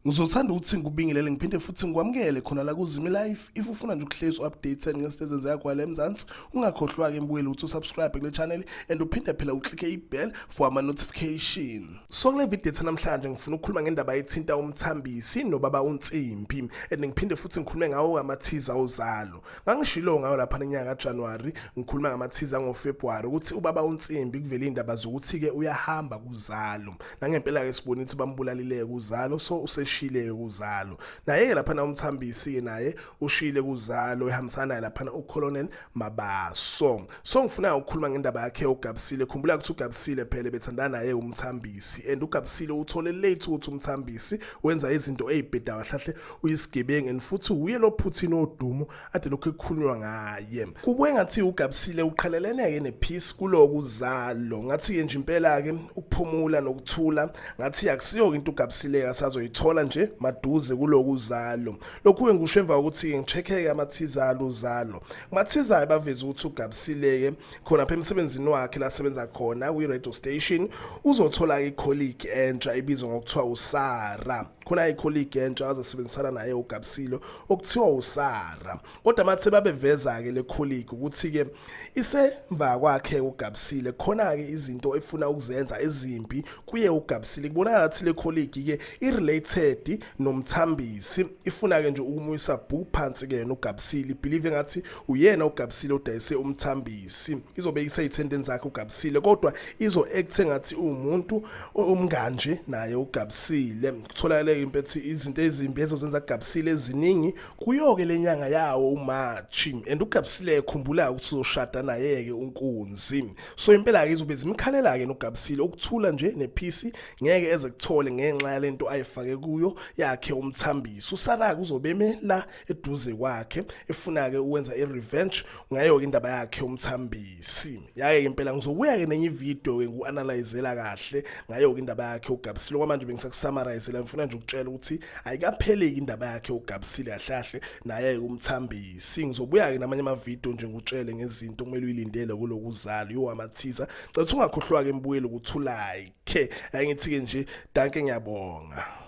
Ngizothanda ukuthi ngikubingelele ngiphinde futhi ngikwamukele khona la kuZimi Life. If ufuna nje ukuhlezi updated ngezinto ezenzeka kwala eMzansi, ungakhohlwa-ke mbukeli ukuthi usubscribe kule channel and uphinde phela uklike i-bell for ama-notification. So kule video ethu namhlanje ngifuna ukukhuluma ngendaba ethinta uMthambisi nobaba uNsimbi and ngiphinde futhi ngikhulume ngawo amathiza ozalo. Ngangishilo ngayo lapha nenyanga kaJanuary ngikhuluma ngamathiza ngoFebruary ukuthi ubaba uNsimbi kuvele indaba zokuthi-ke uyahamba kuzalo. Nangempela-ke sibona ukuthi bambulalile kuzalo, so useshile kuzalo. Naye-ke laphana uMthambisi-ke naye ushile kuzalo, ehambisana naye laphana uColonel Mabaso. So ngifuna ukukhuluma ngendaba yakhe uGabisile. Khumbula ukuthi uGabisile phela bethandana naye uMthambisi and uGabisile uthole late ukuthi uMthambisi wenza izinto ezibhedayo kahle, uyisigebengu and futhi uye lo Putin odumo ade lokhu ekukhulunywa ngaye. Kubuye ngathi uGabisile uqhelelene-ke nepeace kuloku zalo. Ngathi-ke nje impela-ke ukuphumula nokuthula ngathi akusiyo into uGabisile asazoyithola nje maduze kuloku zalo. Lokhu ngikusho emva kokuthi ngi-check-ke amathiza aluzalo. Kumathiza baveza ukuthi uGabisile-ke khona pha emsebenzini wakhe la sebenza khona kwi-radio station uzothola i-colleague entsha ebizwa ngokuthiwa uSara. Khona i-colleague entsha azosebenzisana naye uGabisile okuthiwa uSara. Kodwa mathe babeveza-ke le colleague ukuthi-ke isemva kwakhe uGabisile khona-ke izinto efuna ukuzenza ezimbi kuye uGabisile. Kubonakala ngathi le colleague-ke i-related noMthambisi, ifuna-ke nje ukumuyisa bhu phansi-ke yena uGabisile. Believe ngathi uyena uGabisile odayise uMthambisi. Izobe iseyithendeni zakhe uGabisile, kodwa izo-act engathi uwumuntu umnganje naye uGabisile. Kutholakale impethi izinto ezimbi ezozenza kuGabisile eziningi kuyo-ke le nyanga yawo uMarch, and uGabisile khumbula ukuthi uzoshada naye-ke uNkunzi. So impela-ke izobe zimkhalela-ke noGabisile ukuthula nje nephisi ngeke eze kuthole ngenxa yalento ayifake kuyo yakhe uMthambisi. uSara-ke uzobe eme la eduze kwakhe efuna-ke ukwenza i-revenge ngayo-ke indaba yakhe uMthambisi. Yaye-ke impela ngizobuya-ke nenye ividiyo-ke ngiku-analyzela kahle ngayo-ke indaba yakhe uGabisile. Okwamanje bengisakusummarize-la, ngifuna nje ukutshela ukuthi ayikapheleki indaba yakhe uGabisile kahle kahle naye-ke uMthambisi. Ngizobuya-ke namanye amavidiyo nje ngikutshele ngezinto okumele uyilindele kuloku zalo yo amathiza. Cela ungakhohlwa-ke mbukeli ukuthi ulike. Angithi-ke nje danke, ngiyabonga.